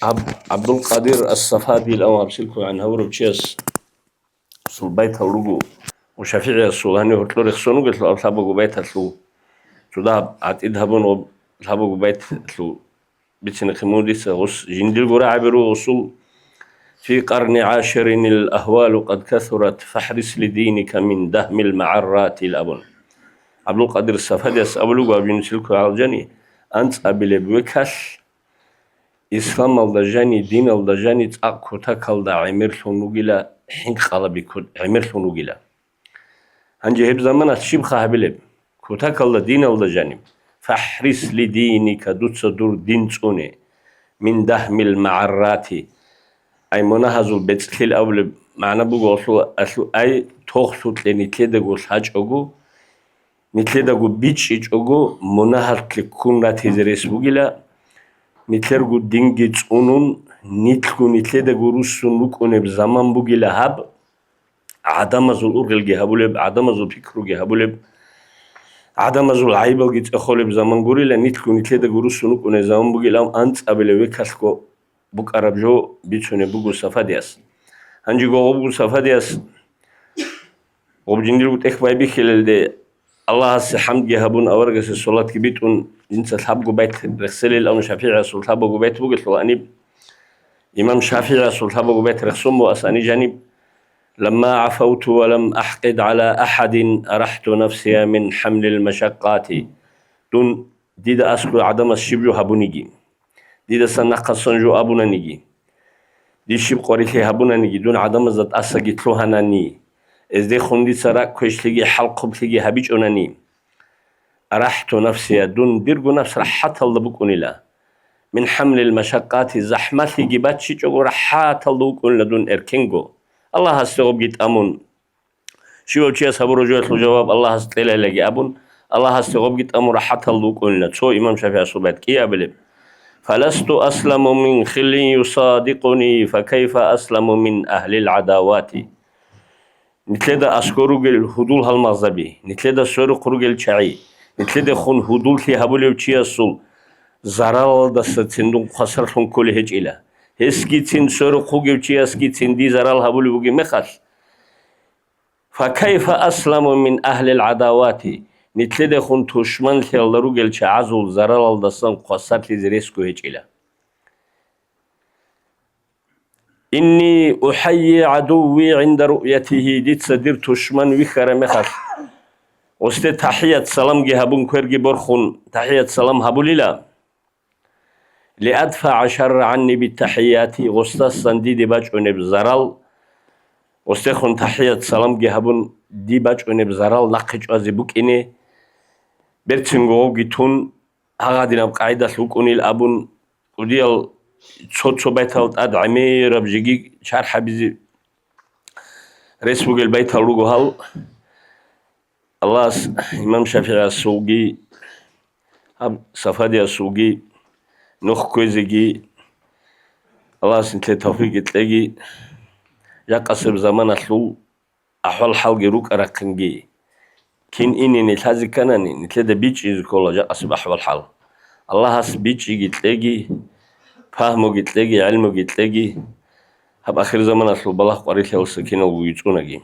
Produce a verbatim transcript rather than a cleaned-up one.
Аб-, ГӀабдулкъадир ас-Сафадил аван гьабсилкугӀан гьавурав чияс сул байтал руго, ва ШафигӀиясул гьанив гьоркьор рехсон вугелъул аб лъабаго байталъул, цо дагьаб гӀатӀид гьабун ва лъабаго байтлъул бицинехъе мун дица гъус жиндирго рагӀаби руго гъусул: «Фи къарни гӀаширинил агьвалу къад касурат, фахӀрис ли диника мин дагьмил магӀарратил», – абун. ГӀабдулкъадир Сафадияс абулев гьаб жинусилкугӀал жани, анцӀабилеб векалъ исламалда жани, диналда жани цӀакъ кутакалда гӀемерлъун вугила, хӀинкъалаби ку-, гӀемерлъун вугила. Гьанже гьеб заманалъ щибха гьабилеб? Кутакалда, диналда жаниб. «ФахӀрис ли диника», дуца дур дин цӀуне. «Мин дагьмил магӀаррати». Ай мунагьазул бецӀлъил абулеб магӀна буго, алъу-, алъу-, ай тохлъукье нилъедаго лъачӀого, нилъедаго бичӀчӀичӀого, мунагьалъе ккун ратизе рес бугила, нилъерго динги цӀунун, нилъго нилъедаго руссун рукӀунеб заман бугила гьаб, гӀадамазул ургъелги гьабулеб, гӀадамазул пикруги гьабулеб, гӀадамазул гӀайибалги цӀехолеб заман гурила, нилъго нилъедаго руссун рукӀунеб заман бугилан анцӀабилеб векалъго букӀараб жо бицунеб буго Сафадияс. Гьанжего гъобго Сафадияс гъоб жиндирго тӀехь байбихьилелде Аллагьасе хӀамдги гьабун, аварагасе салатги битӀун, жинца лъабго байт рехселил абун, ШафигӀиясул лъабаго байт бугелъул гьаниб, имам ШафигӀиясул лъабаго байт рехсон буго ас гьаниб жаниб: «Ламма гӀафавту ва лам ахӀкъид гӀала ахӀадин, арахӀту нафсия мин хӀамлил машаккати». Дун дида аскӀор гӀадамас щиб жо гьабуниги, дидасан нахъасан жо абунаниги, дир щиб къварилъи гьабунаниги, дун гӀадамазда тӀасаги лъугьанани, эздехун дица ракӀ квешлъиги хӀалхъублъиги гьабичӀонани, арахӀту нафсия, дун дирго напс рахӀаталда букӀунила. Мин хӀамлил машаккати, захӀмалъиги баччичӀого рахӀаталда вукӀунила дун эркенго, Аллагьасде гъобги тӀамун. Щивав чияс гьабураб жоялъул жаваб Аллагьас кьелайлаги абун, Аллагьасде гъобги тӀамун рахӀаталда вукӀунила. Цо имам ШафигӀиясул байт кӀиабилеб: «Фаласту асламу мин хиллин юсадикъуни, факайфа асламу мин агьлил гӀадавати». Нилъеда аскӀор ругел гьудул-гьалмагъзаби, нилъеда сверухъ ругел чагӀи, нилъедехун гьудуллъи гьабулев чиясул заралалдаса цин дун хвасарлъун кколей гьечӀила. Гьесгицин, сверухъ вугев чиясгицин дие зарал гьабулеб бугеб мехалъ, «Факайфа асламу мин агьлил гӀадавати», нилъедехун тушманлъиялда ругел чагӀазул заралалдасан хвасарлъизе ресго гьечӀила. «Инни ухӀайи гӀадуви гӀинда руъятихи», дица дир тушман вихьараб мехалъ, гъосде тахӀият-саламги гьабун, кверги борхун, тахӀият-салам гьабулила. «ЛиадфагӀа шарра гӀанни биттахӀияти», гъосдасан диде бачӀунеб зарал, гъосдехун тахӀият-саламги гьабун, дие бачӀунеб зарал нахъе чӀвазе букӀине, берцинго гъовги тун, гьагъадинаб къагӀидалъ вукӀунил абун, кӀудиял цо-цо байтал тӀад гӀемераб жеги чарх гьабизе рес бугел байтал руго гьал. Аллагьас имам ШафигӀиясулги, гьаб Сафадиясулги, нух кквезеги, Аллагьас нилъее тавфикъги кьеги, жакъасеб заманалъул ахӀвал-хӀалги рукӀа-рахъинги. Кин инине лъазе кканани, нилъеда бичӀчӀизе ккола жакъасеб ахӀвал-хӀал. Аллагьас бичӀчӀиги кьеги, пагьмуги кьеги, гӀелмуги кьеги, гьаб ахирзаманалъул балагь-къварилъиялдаса киналго вицӀунаги.